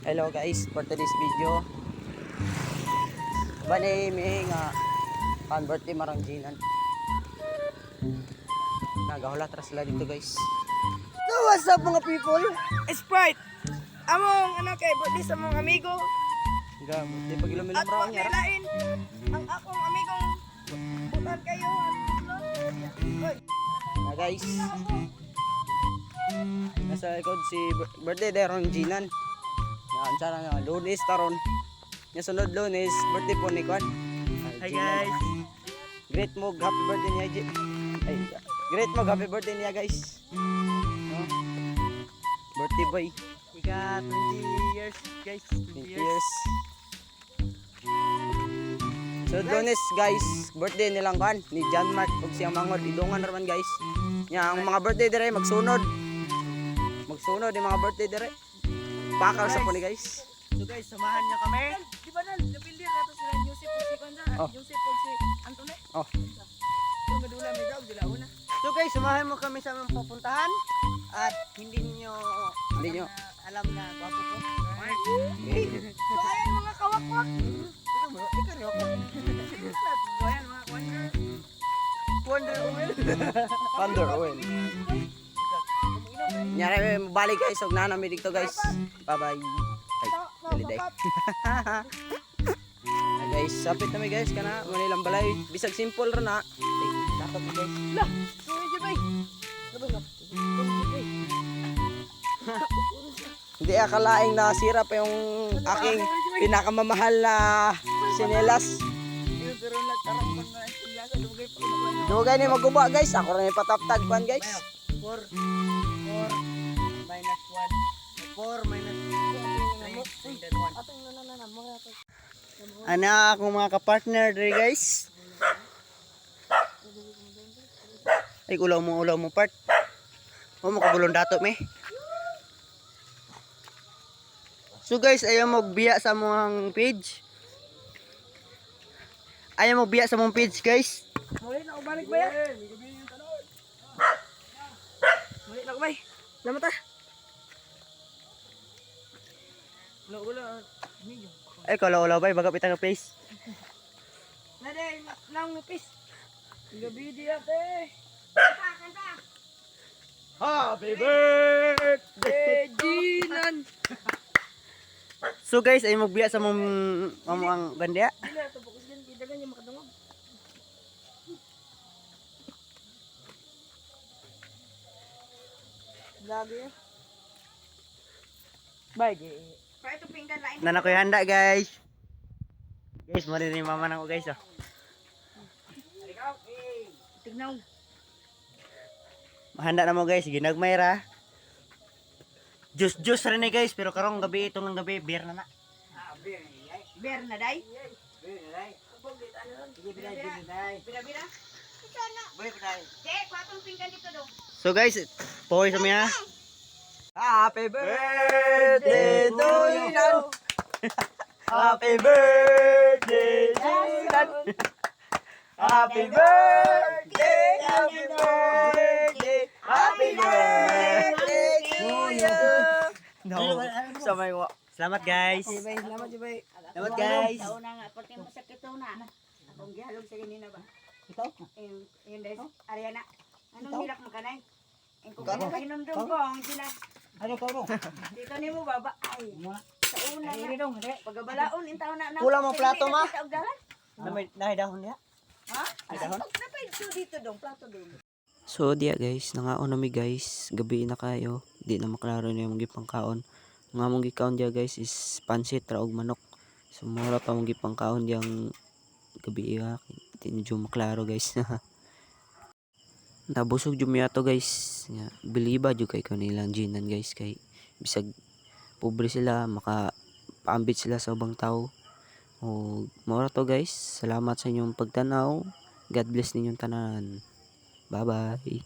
Hello guys, for today's video. Bale, may nga kan birthday marang Ginan. Nagahula tara sila dito, guys. So what's up, mga people? Sprite. Among ano kay birthday sa mong amigo Ga, birthday pag ilom at ilom wa ra niya. lain ang akong amigong butan kayo. Oy, Na guys. Nasa likod si birthday deron Ginan. Na unsa na nga, Lunes taron. Nya sunod Lunes birthday po ni Kwan. Hi guys. Great mo happy birthday niya, G. Ay, great mo happy birthday niya, guys. No? Birthday boy. Ika 20 years, guys. 20 years. So Lunes guys, birthday nilang kan ni John Mark ug siyang mangod idungan ra man, guys. Nya ang mga birthday dire magsunod. Magsunod yung mga birthday dire. Pakal sa po ni guys. So guys, samahan niyo kami. Di ba na napildi na to sila Joseph ug si Kwanza, Oh. Joseph ug si Antone. Oh. So madula may daw dila una. So guys, samahan mo kami sa aming pupuntahan at hindi niyo Hindi niyo. alam na gwapo ko. So ayan mga kawakwak. Ikaw mo, ikaw rin ako. So ayan mga wonder. Wonder Oil. Thunder oil. Nya balik guys, og nana mi dito, guys. Bye bye. Ay, dali day. Ah, guys, sapit na mi guys kana Manilang balay. Bisag simple ra na. Ay, dapat na, guys. Lah, so bay. Hindi akalaing nasira pa yung aking pinakamamahal na sinelas. Pero na tarang pang lasa dugay pa ko na. Dugay ni maguba, guys. Ako rin pataptag kwan, guys. 4 4 minus 1 4 minus 3 then 1. Atong na mga to. Ana akong mga kapartner dre, guys. Ay, ulaw mo part. O mo kabulon dato me. So guys, ayaw mo biya sa mong page. Ayaw mo biya sa mong page, guys. Muli na ko balik ba ya? Muli na ko bay. Salamat ah. Wala wala. Ay, kulaw ulaw bay baga pitang ka face. Nade nang nupis. Gabi di ate. Happy birthday! Ginan. So guys, ayaw mo biya sa mong ang gandiya. Dili to fokus din kidagan niya makadungog. Lagi eh. Bye, di. Nana ko'y handa, guys. Guys, mo rin yung mama nako, guys, oh. Tignaw. Handa na mo, guys, ginagmay ra. Juice juice rin eh, guys, pero karong gabi itong ang gabi beer na na. Beer na day. Bira bira. So guys, poy sa miya. Happy birthday to you now. Happy birthday to you now. Happy birthday, happy birthday, happy birthday to you. No, sa may wa. Salamat, guys. Bay, salamat bay. Salamat, guys. Sa una nga, pati mo sakit una. Akong gihalog sa ganina ba? Ikaw? Yun guys, Ariana. Anong hilak mo kanay? Ang kung kaya kahinumdum ko, ang sila. Ano ko mo? Dito ni mo baba. Ay, sa una nga. Pagabalaon, intaw na na. Kulang mo plato, ma? Sa ugdalan. Namay naay dahon niya. Ha? Napay dito dong, plato dong. So diya guys, nangaon na mi guys, gabi na kayo, di na maklaro na yung gipangkaon. Nga among gikaon diya guys is pansit ra og manok. So mura pa mong gipangkaon diyang gabi ha, di na jud maklaro, guys. Nabusog jud mi ato, guys. Nga biliba jud kay ko nilang ginan guys kay bisag pobre sila maka paambit sila sa ubang tao. O mura to guys, salamat sa inyong pagtanaw. God bless ninyong tanan. Bye-bye.